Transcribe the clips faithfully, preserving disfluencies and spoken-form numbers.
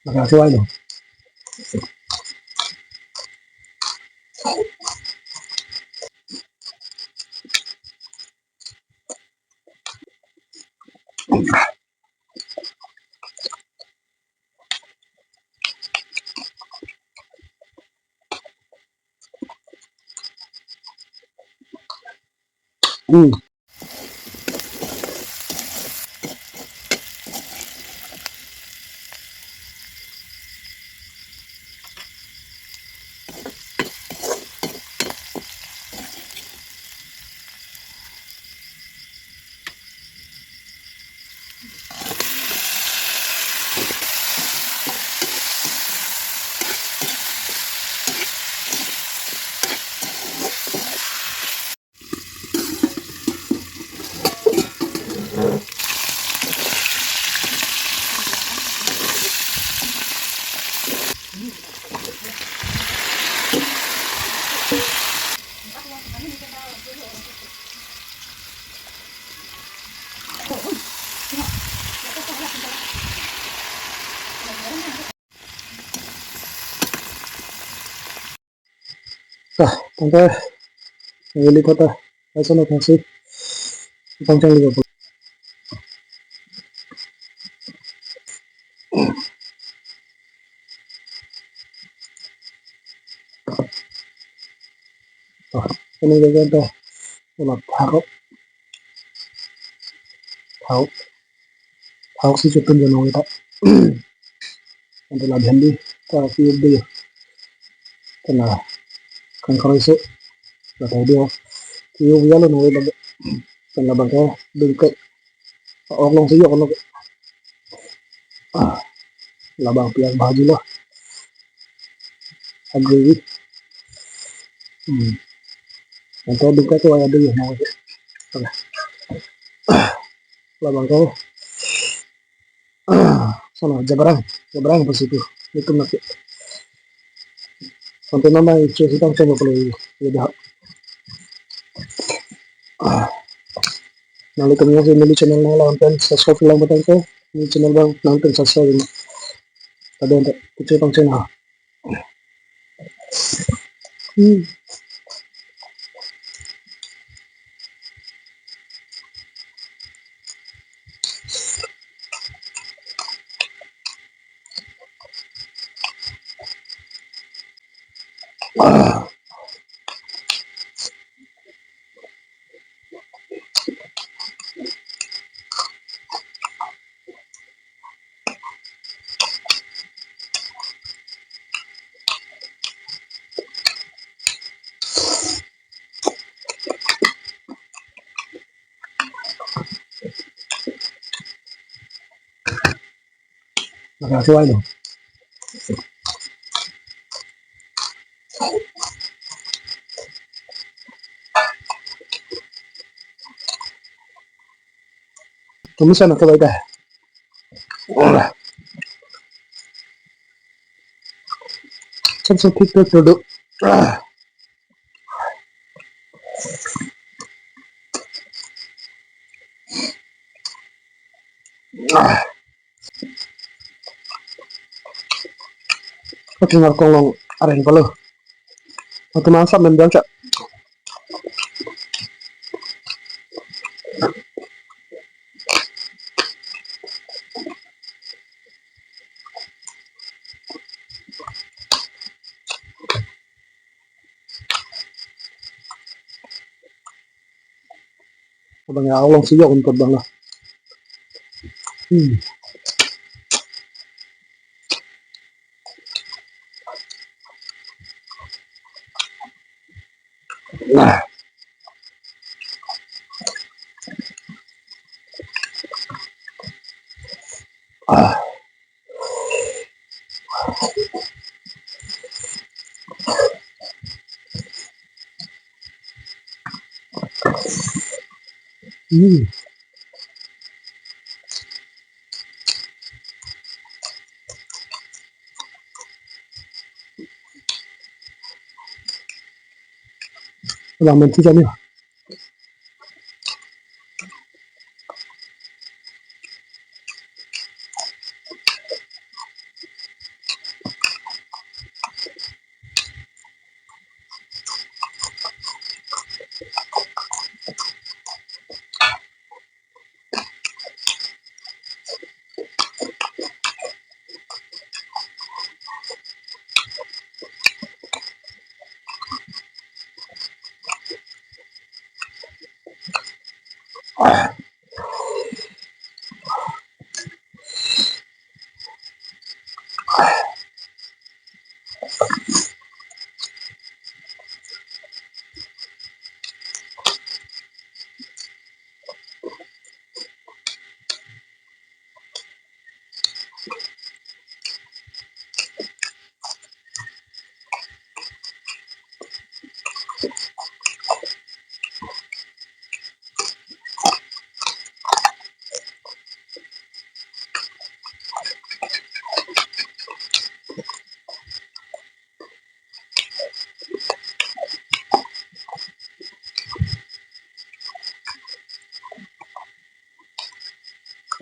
Makasih banyak. Hmm. Tah, tangte, neli kota, aso na thangsi, pangcheng liga po. Tah, ini gagan tah, una phak, phak, phak si chotun jano kita. Ante la bhendi ta kiu de. Kana kangkar isu. La ta de. Kiu bialo noi la. Kana bangke bengke. Ok alongsi yok ano. Ah, labang piak bhaji lo. Agree. Hmm. Ante bengke ko ya de noi. Labang ko. Sana jabarang, jabarang positive. Itu nanti. Sampai nama itu kita coba kalau ini. Ya dah. Nanglitum nangsi neli channel nang lawan pen subscribe lang butang ko. Neli channel bang nangtum subscribe ini. Ada untuk kita pangcheng ha. Hmm. Makasih banyak. Tumi sana ka bai ta. Ora. Chan so thik thik tudu. Ah. Ah. Oke, ngarkong long areng palo. Oke, masa mendang cak. Abang ya, alongsi yok unpot bang lah. Hmm. Nah. Ah. Hmm. Lang men thu jani.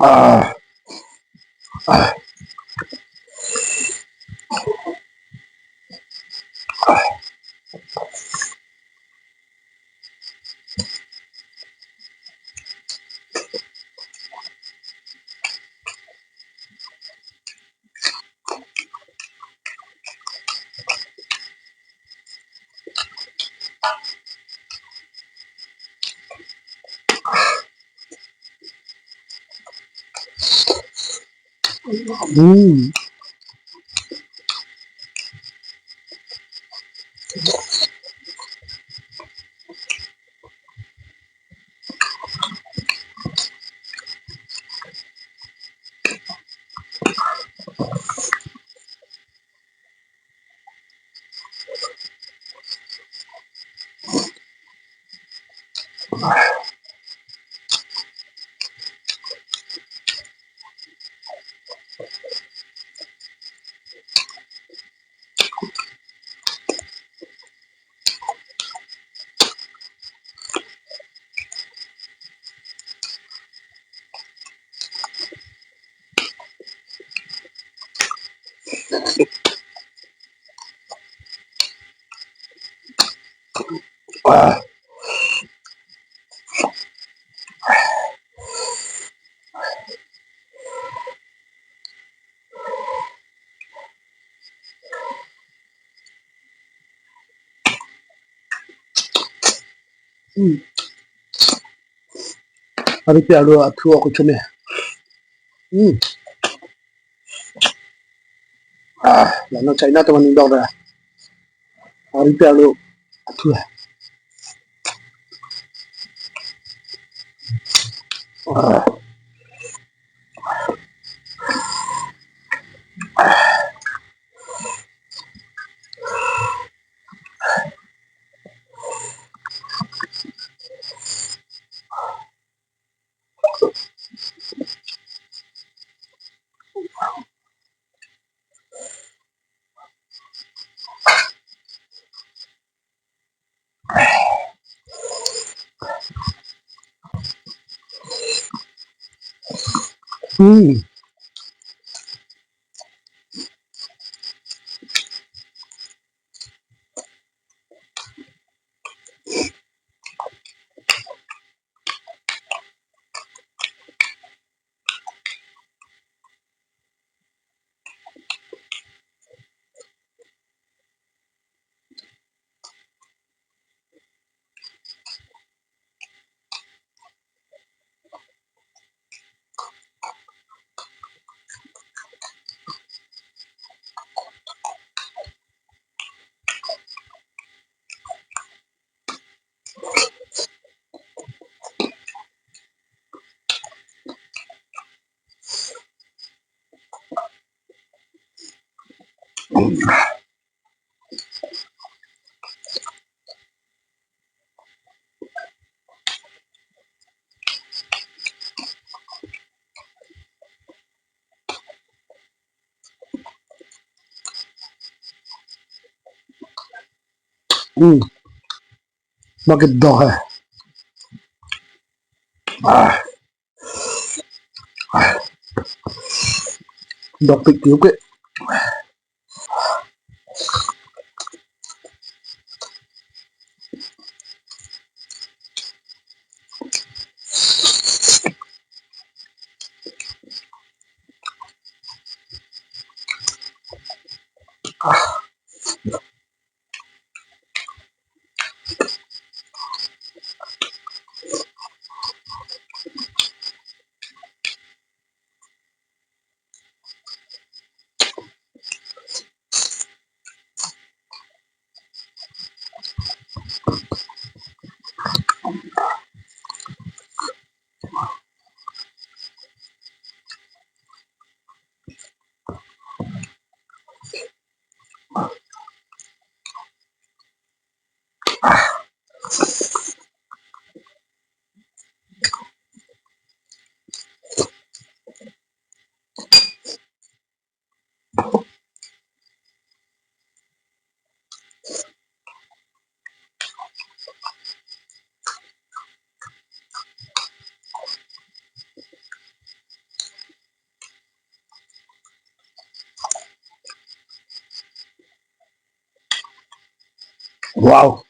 Ah. Ah. Hmm. Hmm. Ari pi arlo athu ako chome. Hmm. Ah, lana China teman indok da. Ari pi arlo athu. Ah. Hmm. Hmm. Makedok he. Ah. Ah. Dokpik ke. Wow.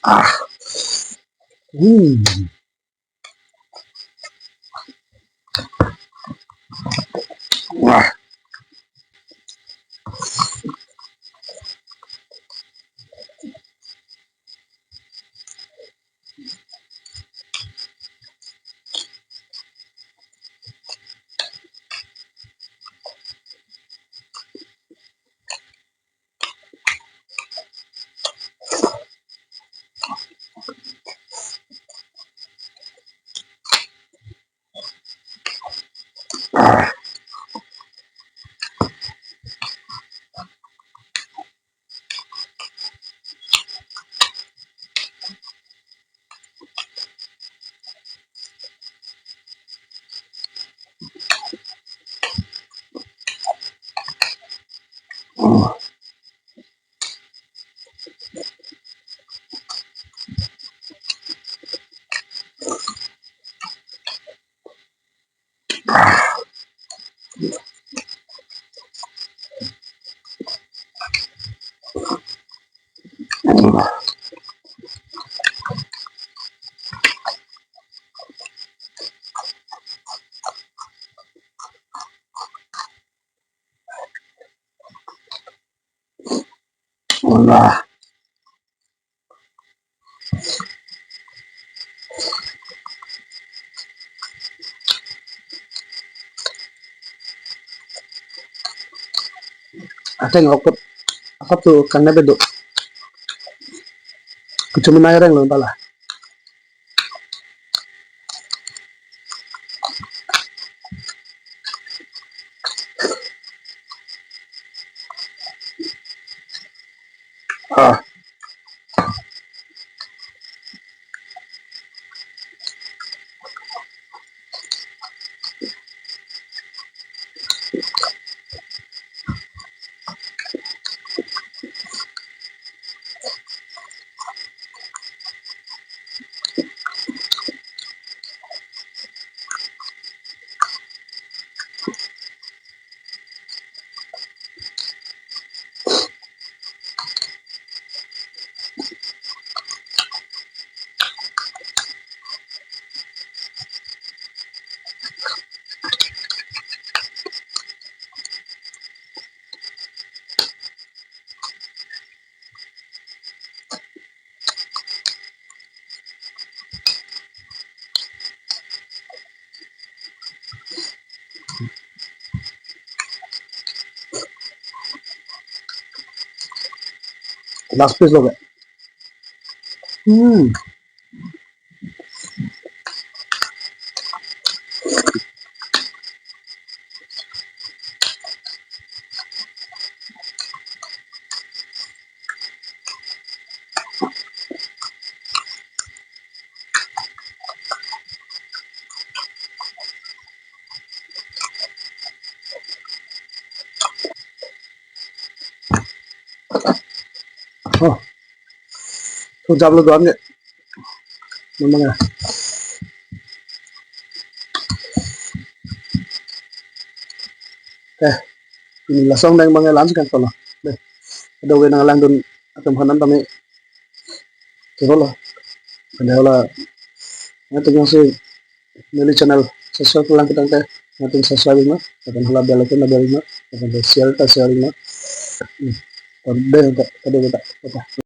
Ah. Hmm. Wah. Wala. Ateng okot, okot tu kangne bedo. Kuchumi nai reng lo bala. Ah. Last piece lo ke. Hmm. Oh. Thu jablo do-an ke. Memang ya. Eh, pini lason deng bang la-an si kan solo. Deh. Ada we nang langdun atum hanan tame. Solo. Ada la. Nanti yang si neli channel subscribe lang kita teh. Nanti subscribe ma. Akan hala bell icon na bell ma. Akan share ta share ma. Hmm. Ada yang tak, ada yang tak.